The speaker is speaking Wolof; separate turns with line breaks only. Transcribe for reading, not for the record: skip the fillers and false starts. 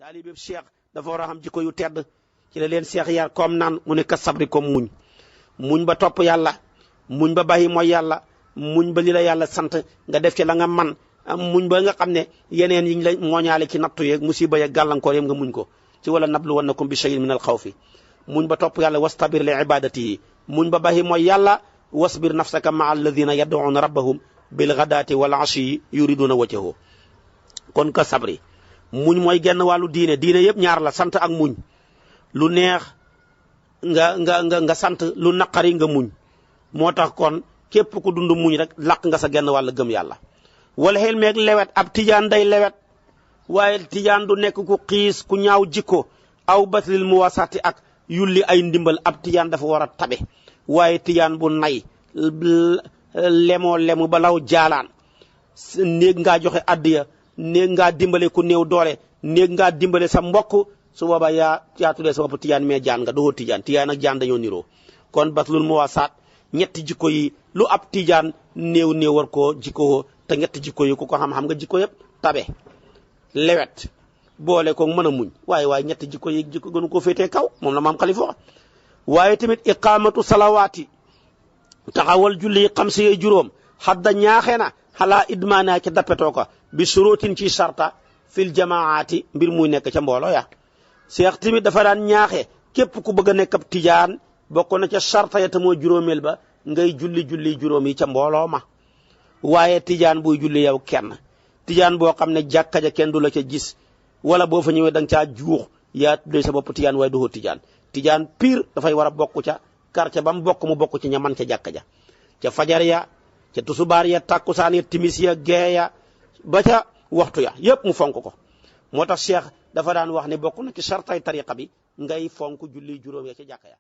taalibe cheikh dafa war a xam jikko yu tedd ci la leen cheikh yar comme naan mu ne ka sabri comme muñ ba topp yàlla muñ ba bàyyi mooy yàlla muñ ba li la yàlla sant nga def ci la nga man muñ ba nga xam ne yeneen yiñ la mooñaale ci nattu yeeg musiba yeeg gàllankoor yëpp nga muñ ko ci wala nabluwannakum bi shay'in min al xawfi muñ ba topp yàlla wastabir li ibadatihi muñ ba bàyyi mooy yàlla wasbir nafsaka maa alladina yad'una rabbahum bil ghadati wal ashi yuriduna wajhahu kon ka sabri muñ mooy genn wàllu diine yëpp ñaar la sant ak muñ lu neex nga sant lu naqari nga muñ moo tax kon képp ku dund muñ rek laq nga sa genn wàll gëm yàlla wala xel meeg lewet ab tijaan day lewet waaye tijaan du nekk ku xiis ku ñaaw jikko aw batlil muwasati ak yulli ay ndimbal ab tijaan dafa war a tabe waaye tijaan bu nay lemoo lemu ba law jaalaan néeg ngaa joxe addiya néeg ngaa dimbale ku néew doole néeg ngaa dimbale sa mbokk su boobaa yaa tuddee sa bopp tijaan mais jaan nga doo tijaan ak jaan dañoo niroo kon batlul muwasaat ñetti jikko yi lu ab tijaan néew war koo jikkoo te ñetti jikko yi ku ko xam nga jikko yëpp tabe lewet boole ko mën a muñ waaye ñetti jikko yi jikko gënu ko féetee kaw moom la maam Xalifa wax waaye tamit iqamatu salawaati taxawal julli xam si juróom xadda ñaaxee na xalaa idmaana ca dappetoo ko bi suróotin ci sarta fil jamaati mbir muy nekk ca mbooloo ya Seex tamit dafa daan ñaaxe képp ku bëgg a nekk ab tijaan bokk na ca sarta ya te moo juróomeel ba ngay julli juróom yi ca mbooloo ma waaye tijaan buy julli yow kenn tijaan boo xam ne jàkka ja kenn du la ca gis wala boo fa ñëwee da nga caa juux yaa tuddee sa bopp tijaan waaye du tijaan pire dafay war a bokk ca quartier ba mu bokk ci ña man ca jàkka ja ca fajar ya ca tusubaar ya tàkkusaan ya timis ya gee ya ba ca waxtu ya yépp mu fonk ko moo tax Cheikh dafa daan wax ne bokk na ci sartay tariqa bi ngay fonk julli juróom ya ca jàkka ya